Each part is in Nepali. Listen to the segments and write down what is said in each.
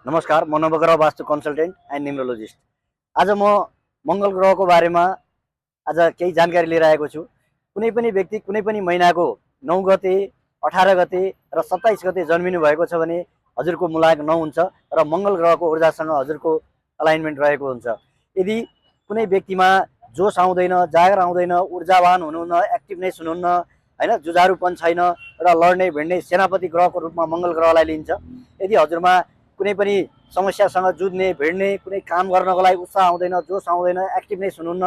नमस्कार, म नवग्रह वास्तु कन्सल्टेन्ट एन्ड न्युमरोलोजिस्ट। आज म मङ्गल ग्रहको बारेमा आज केही जानकारी लिएर आएको छु। कुनै पनि व्यक्ति कुनै पनि महिनाको 9 गते, 18 गते र 27 गते जन्मिनु भएको छ भने हजुरको मुलायक 9 हुन्छ र मङ्गल ग्रहको ऊर्जासँग हजुरको अलाइनमेन्ट रहेको हुन्छ। यदि कुनै व्यक्तिमा जोस आउँदैन, जागर आउँदैन, ऊर्जावान हुनुहुन्न, एक्टिभनेस हुनुहुन्न, हैन, जुझारुपन छैन, एउटा लड्ने भिड्ने सेनापति ग्रहको रूपमा मङ्गल ग्रहलाई लिन्छ। यदि हजुरमा कुनै पनि समस्यासँग जुझ्ने भिड्ने, कुनै काम गर्नको लागि उत्साह आउँदैन, जोस आउँदैन, एक्टिभनेस हुनुहुन्न,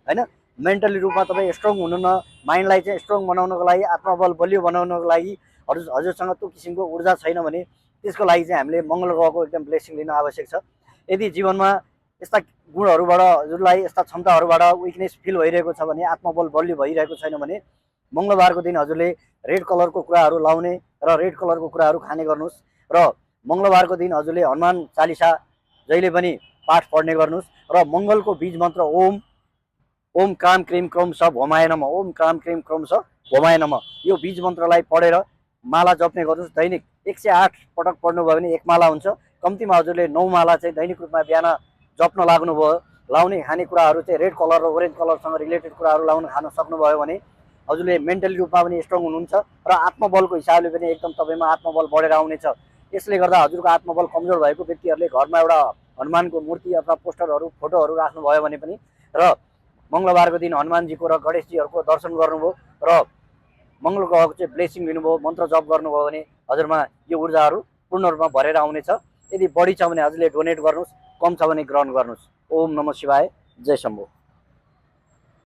हैन, मेन्टली रूपमा तपाईँ स्ट्रङ हुनुहुन्न, माइन्डलाई चाहिँ स्ट्रङ बनाउनको लागि, आत्मबल बलियो बनाउनको लागि हजुरसँग त्यो किसिमको ऊर्जा छैन भने त्यसको लागि चाहिँ हामीले मङ्गल ग्रहको एकदम ब्लेसिङ लिन आवश्यक छ। यदि जीवनमा यस्ता गुणहरूबाट हजुरलाई यस्ता क्षमताहरूबाट विकनेस फिल भइरहेको छ भने, आत्मबल बलियो भइरहेको छैन भने मङ्गलबारको दिन हजुरले रेड कलरको कुराहरू लाउने र रेड कलरको कुराहरू खाने गर्नुहोस् र मङ्गलबारको दिन हजुरले हनुमान चालिसा जहिले पनि पाठ पढ्ने गर्नुहोस् र मङ्गलको बीज मन्त्र ओम क्राम क्रिम क्रम स भोमाय नम, ओम क्राम क्रिम क्रम स भोमाय नम, यो बीज मन्त्रलाई पढेर माला जप्ने गर्नुहोस्। दैनिक 108 पटक पढ्नुभयो भने एक माला हुन्छ। कम्तीमा हजुरले 9 माला चाहिँ दैनिक रूपमा बिहान जप्न लाग्नुभयो। लाउने खाने कुराहरू चाहिँ रेड कलर र ओरेन्ज कलरसँग रिलेटेड कुराहरू खान सक्नुभयो भने हजुरले मेन्टली रूपमा पनि स्ट्रङ हुनुहुन्छ र आत्मबलको हिसाबले पनि एकदम तपाईँमा आत्मबल बढेर आउनेछ। यसले गर्दा हजुरको आत्मबल कमजोर भएको व्यक्तिहरूले घरमा एउटा हनुमानको मूर्ति अथवा पोस्टरहरू, फोटोहरू राख्नुभयो भने पनि र मङ्गलबारको दिन हनुमानजीको र गणेशजीहरूको दर्शन गर्नुभयो र मङ्गल ग्रहको चाहिँ ब्लेसिङ लिनुभयो, मन्त्र जप गर्नुभयो भने हजुरमा यो ऊर्जाहरू पूर्ण रूपमा भरेर आउनेछ। यदि बढी छ भने हजुरले डोनेट गर्नुहोस्, कम छ भने ग्रहण गर्नुहोस्। ओम नमः शिवाय, जय शम्भो।